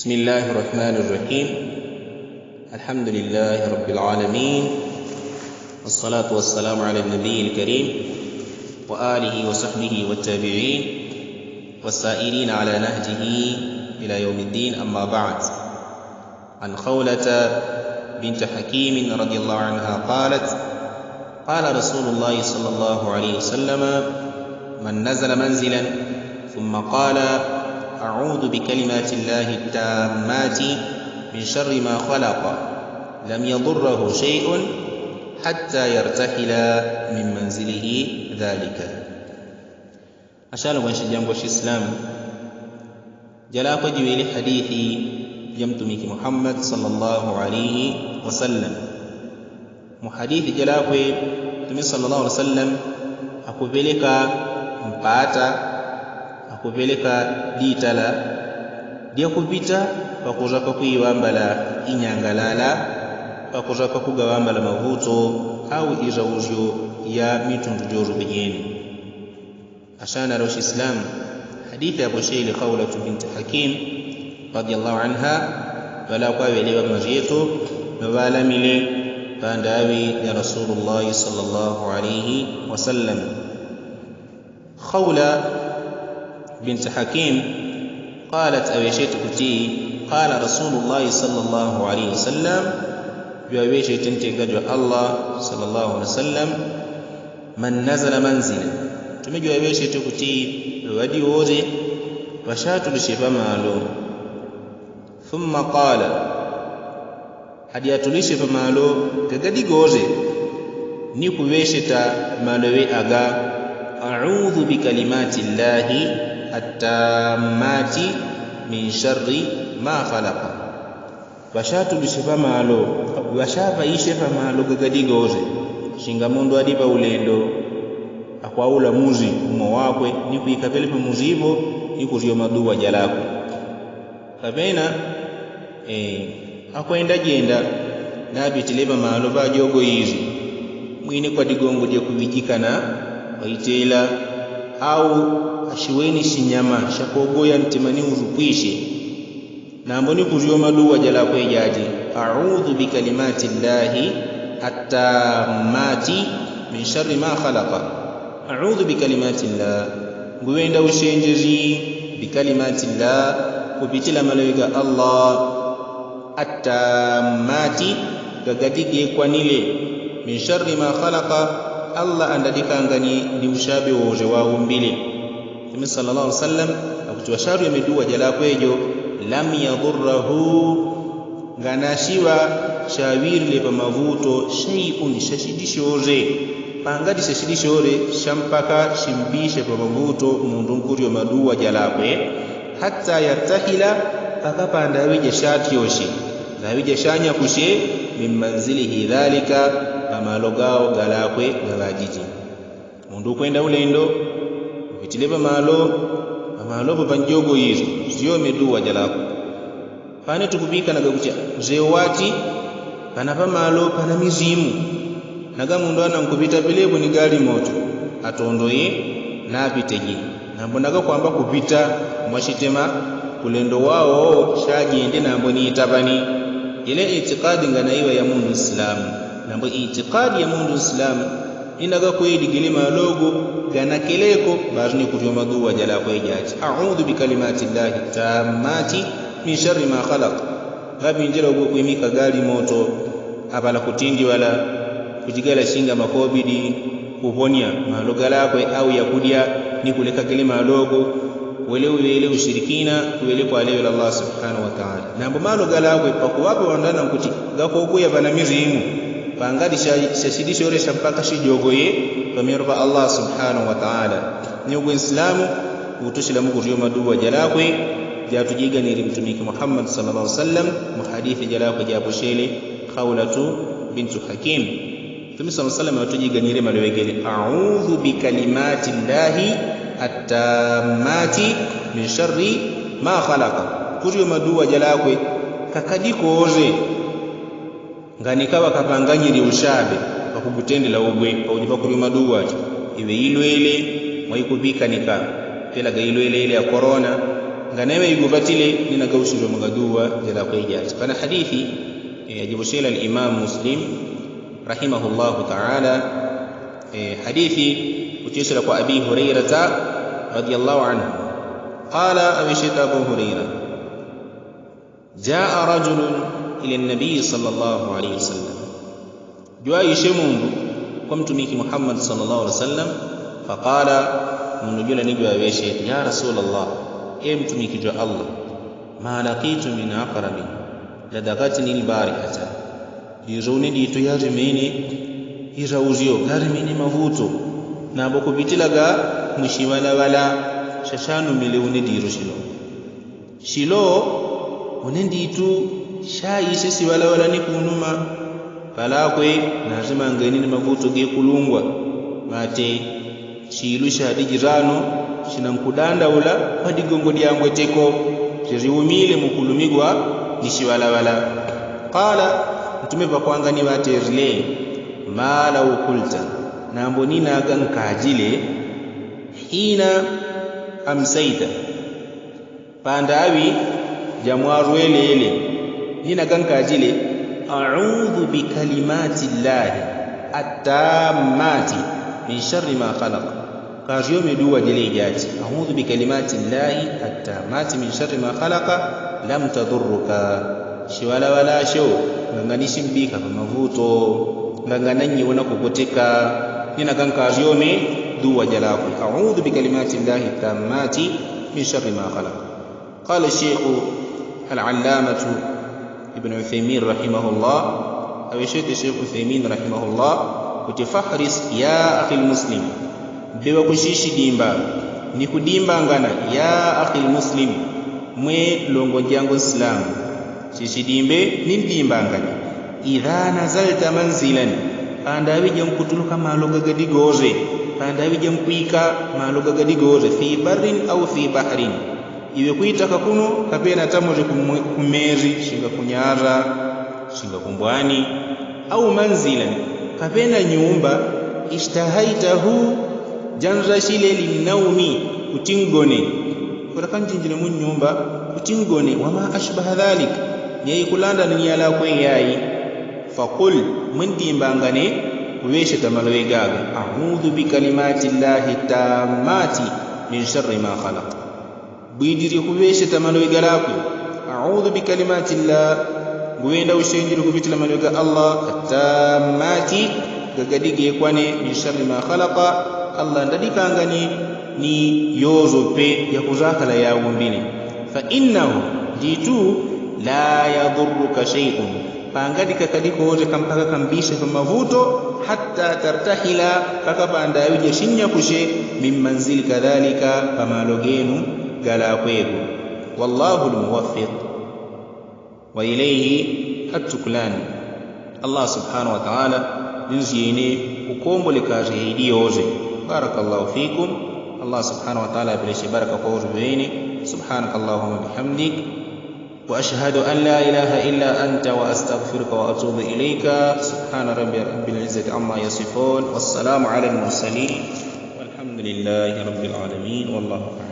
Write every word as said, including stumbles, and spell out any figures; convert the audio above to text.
بسم الله الرحمن الرحيم. الحمد لله رب العالمين، والصلاة والسلام على النبي الكريم وآله وصحبه والتابعين والسائرين على نهجه إلى يوم الدين، أما بعد. عن خولة بنت حكيم رضي الله عنها قالت: قال رسول الله صلى الله عليه وسلم: من نزل منزلا ثم قال: أعوذ بكلمات الله التامات من شر ما خلق، لم يضره شيء حتى يرتحل من منزله ذلك. Ashalo mwenshi jangu shislamu, jalakwe jiwili hadithi ja mtumiki Muhammad sallallahu alaihi wasallam. Mu hadithi jalakwe, Mtume sallallahu alaihi wasallam akupeleka mpata, akupeleka ditala dya kupita pakuza kakuiwambala inyangalala, pakuza kakugawambala mavuto au irauzyo ya mitundu joro pejeni. Ashana ro shislamu, hadithi ya posheli Khaulatu binti Hakim radiyallahu anha, ŵalakwa ŵeleŵa mazyeto na ŵalamile pandawi ya Rasulullahi sallallahu alaihi wasallam. Khaula binti Hakim qalat, aŵesheti kuti, qala Rasulullahi sallallahu alaihi wasallam, jwaŵesheti ntenga jwa Allah sallallahu alaihi wasallam, man nazala manzila, tume jwaŵesheti kuti ŵaŵadi wore ŵashatulishe pamalo. Thumma qala, hadi atulishe pamalo gagadi gore, ni kuŵesheta maloŵe aga, audhu bikalimati llahi attammati min sharri ma khalaqa. Ŵashatulishe pamalo, ŵashaŵaishe pamalo gagadi gose, shinga mundu adi paulendo, akwaula muzi umo wakwe ni kwika pele pamuzi ipo, ni kuryo maduwa jalakwe. Kapena akwenda jenda, napitile pamalo pajogoyili, mwine kwa digongo dyakuŵijikana, waitela au ashiweni shinyama shakogoya ntima ni urupwishe. Nambo ni kuryo maduwa jalakwe jaje, audhu bikalimati llahi attammati min sharri ma khalaqa. Audhu bikalimati llah, nguŵenda ushenjezi bikalimati llah, kupitila maloŵe ga Allah, attammati, gagadi gekwanile, min sharri ma khalaqa, Allah andadikangani ni ushaŵe wose waumbile. Mtume sallallahu alaihi wasallam akuti ŵasharyo meduwa jalakwe jo, lam yadurrahu, nganashiŵa shaŵilile pamavuto, shaiun, shashidi shore, pangadi shashidi shore shampaka shimbishe pamavuto mundu nkuryo maduwa jalakwe, hatta yartahila, paka pandaŵe jashatyoshi, ndaŵe jashanyakushe, min manzilihi dhalika, pamalo gao galakwe gaŵajiji. Mundu ukwenda ulendo, upitile pamalo, pamalo po panjogoyili, syo meduwa jalakwe. Pane tukuŵikanaga kuti mze wati, pana pamalo pana mizimu. Naga mundu ana nkupita pelepo ni galimoto, atondoye, napiteje. Nambo naga kwamba kupita mwashitema, kulendo wao shajende nambo ni itapani. Ile itikadi nganaiŵa ya mundu nsilamu. Nambo itikadi ya mundu nsilamu, inaga kweli gile malogo ganakeleko, basi ni kuryo maduwa jalakwe jaje, audhu bikalimati llahi tammati min sharri ma khalaq. Ngaŵinjila ugo kwimika galimoto, aŵala kutindi ŵala, kujigala shinga makobidi, kuponya malo galakwe au yakudya, ni kuleka gile malogo, wele uŵele ushirikina, kuŵele kwaleŵela Allah subhanahu wataala. Nambo malo galakwe pakuŵapo ŵandana nkuti gakogoya ŵana mizimu, pangadi shashidi shore shampaka shijogoye pamyero pa Allah subhanahu wataala. Ni ugwe nsilamu utushila mu kuryo maduwa jalakwe jatujiganile mtumiki Muhammad sallallahu alaihi wasallam, mu hadithi jalakwe japoshele Khaulatu bintu Hakim. Mtume sallallahu alaihi wasallam atujiganile maloŵe gele, audhu bikalimati llahi attammati min sharri ma khalaqa. Kuryo maduwa jalakwe kakadi kose, nganikaŵa kapanganyile ushaŵe pakugutendela ugwe, pauje pakuryo maduwa jo, iŵe ilwele mwaikuŵikanika, pelaga ilwele ile ya korona, Nganawe igupatile nina gausilo magaduwa jela kwejati pana hadithi. Ajibusila alimamu muslim rahimahullahu taala. Hadithi kutisila kwa abi hurairata radiyallahu anhu. Kala awishita abu huraira, jaa rajulun ila nabii sallallahu alaihi wasallam. Jwaishe mundu kwa mtumiki muhammad sallallahu alaihi wasallam. Fakala, mundu jula ni jwaweshe ya rasulullah, e mtumiki jwa allah, ma lakitu min akramin ladakatni lbarihata. Izo une ditu yarimene irauzyo garimene mavuto. Nabo kupitilaga mwishiwalawala shashanumile une diru shilo. Shilo une nditu shaise siwalawala ni kunuma. Palakwe nazimangaine ni mavuto gekulungwa mate. Shilu shadijirano shina nkudandaula mwa digongo dyangwe teko. Shiriumile mukulumigwa ni shiwalawala. Kala, ntume pakwangani waterile, ma lau kulta, nambo ninaga nkajile, hina amsaita, pandawi jamwarwelele, ninaga nkajile, audhu bikalimati llahi attammati min shari ma khalaka. Karyome duwa jele ijati, audhu bikalimati llahi attammati min shari ma khalaka, lam tadhuruka. Shiwalawala sho nganganisimbika pamavuto, ngangananyiwona kukuteka. Ninaga nkaryome duwa jalakwe, audhu bikalimati llahi attammati min shari ma khalaka. Kala shekhu alallamatu ibnu uthaimin rahimahullah. Awishete shekhu uthaimin rahimahullah kuti fahris ya akhi lmuslim, bewa kushishidimba ni kudimbangana ya akhi lmuslim, mwe longo ndyango nsilamu. Shishidimbe ni ndimbangane. Idha nazalta manzilan, pandawi jankutuluka malo gagadigoze, pandawi jankwika malo gagadigoze fi barrin au fi bahrin. Iwe kwitaka kuno kapena tamore kumeri shinga kunyara shinga kumbwani, au manzilan kapena nyumba, ishtahaitahu, janrashile linnaumi, kuti ngone. Kura kanjinjile munyumba kuti ngone wama ashbaha dhalik. Nyaikulanda ni nyalakwe yayi. Fakul, mwendimbangane kuwesheta malowe gaga, audhu bikalimati llahi tammati min shari ma khalak. Bwidiri kuŵesheta maloŵe galakwe. Audhu bikalimati llah. Nguŵenda usenjele kupitila maloŵe ga allah attammati, gagadigekwane, min shari ma khalaka. Allah ndadikangani ni yozo pe yakuzakala yaumbile. Fa innahu, nditu, la yadhuruka shaiun, pangadika kadikoze kampaka kambise pamavuto, hatta tartahila, paka pandaŵi jashinyakushe, min manzili kadhalika, pamalo genu galakwegu. Wallahu lmuwafiq, wa ilaihi attuklani. Allah subhanahu wataala, ninziyene ukombole kazi heidi yoze. Barakallahu fikum. Allah subhanahu wataala apeleshe baraka kwa uzi ŵene. Subhanaka allahumma bihamdik. وأشهد أن لا إله إلا أنت وأستغفرك وأتوب إليك. سبحان ربي رب العزة عما يصفون، والسلام على المرسلين، والحمد لله رب العالمين، والله أعلم.